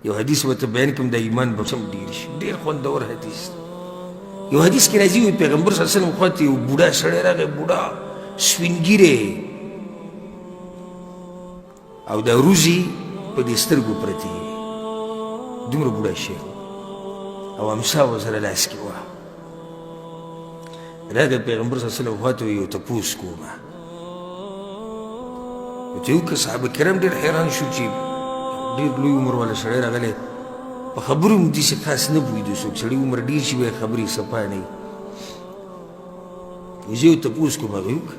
یو حدیث ورته بیان کړم، دا ایمان به هم ډېر شي. ډېر خوندور حدیث. یو حدیث کې راځي، وایي پیغمبر صلی الله علیه وسلم خواته یو بوډا سړی راغی، بوډا سپین ږیری او دا روزي په دې سترګو پرتې وي، دومره بوډا شوی او امسا ورسره لاس کې وه. راغی پیغمبر صلی الله علیه وسلم خواته، یو تپوس کومه ورته وکړه. صحابه کرام ډېر حیران شو چې ډېر لوی عمر والا سړی راغلی، په خبرو هم داسې خاص نه پوهېدو. څوک سړي عمر ډېر شي، بیا خبرې صفا نه وي. زه یو تپوس کوم. هغې وکړه،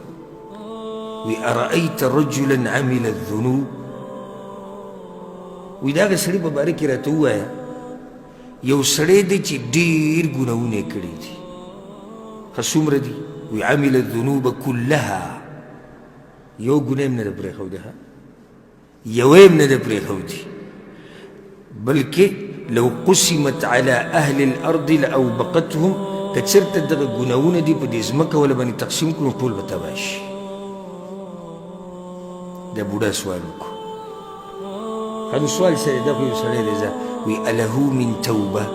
وی ارأیت رجلا عمل الذنوب، وی د هغه سړي په باره کې راته ووایه، یو سړی دی چې ډېر ګناهونه یې کړي دي. ښه څومره دي؟ وی عمل الذنوب كلها، یو ګناه هم نه ده پرېښودې، ښه یوه یې هم نه ده پرېښودې، بلکې لو قسمت على اهل الارض لاوبقتهم، که چېرته دغه ګناهونه دي په دې ځمکه وله باندې تقسیم کړو، ټول به تباه شي. دا بوډا سوال وکړو. هغه سوال سره دا خو یو سړی دی، ځه وی اله من توبه،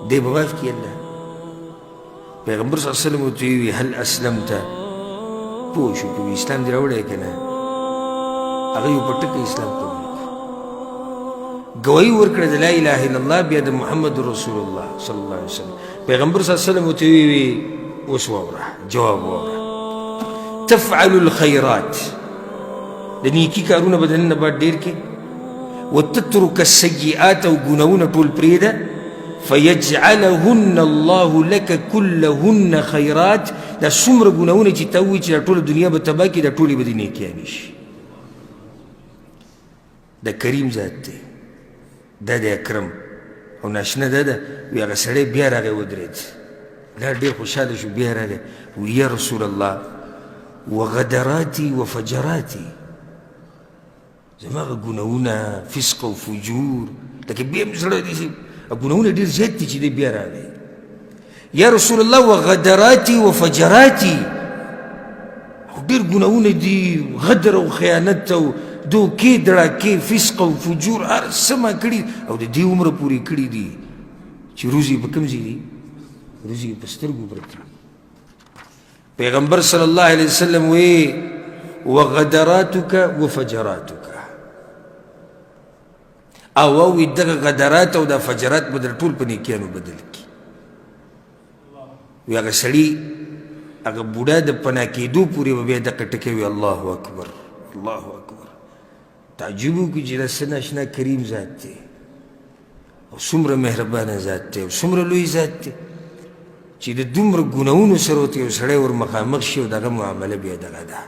دی به معاف کړي الله. پیغمبر صلی الله علیه وسلم ورته وویل هل اسلمت، پوه شو په اسلام دې راوړی که نه؟ هغه یو په ټکه اسلام قبول کړ، ګواهي ورکړه د لا اله الا الله، بیا د محمد رسول الله صلی الله علیه وسلم. پیغمبر صلی الله علیه وسلم ورته وویل اوس واوره، جواب واوره، تفعل الخیرات، د نیکي کارونه به د نن نه بعد ډېر کې، وتترک السیئات، او ګناهونه ټول پرېږده، فیجعلهن الله لک کلهن خیرات. دا څومره ګناهونه چې تا ووایي چې دا ټوله دنیا به تباه کړي، دا ټولې به دې نیکیانې شي. دا کریم ذات دی، دا دی اکرم او ناشنا ده. ده وی هغه سړی بیا راغی ودرېد، لا ډېر خوشحاله شو، بیا راغی وی یا رسول الله وغدراتي وفجراتي، زما هغه ګناهونه فسق او فجور، لکه بیا هم زړه داسې ګناهونه ډېر زیات دي چې دی بیا راغی یا رسول الله وغدراتي وفجراتي، خو ډېر ګناهونه دي، غدر او خیانت او دوکې دړاکې فسق او فجور هر څه ما کړي او د دې عمره پورې کړي دي چې روزي په کوم ځای دي، روزي په سترګو پرتې. پیغمبر صلی الله علیه وسلم وی وغدراتک وفجراتک، او وی دغه غدرات او د فجرات به در ټول په نیکیانو بدل کړي. وی هغه سړي هغه بوډا د پناه کېدو پورې به بیا دغه ټکی وي الله اکبر الله اکبر. تعجب وکړي چې دا څه ناشنا کریم ذات دی او څومره مهربانه ذات دی او څومره لوی ذات دی چې د دومره ګناهونو سره ورته یو سړی ور مخامخ شي او دغه معامله بیا دغه ده.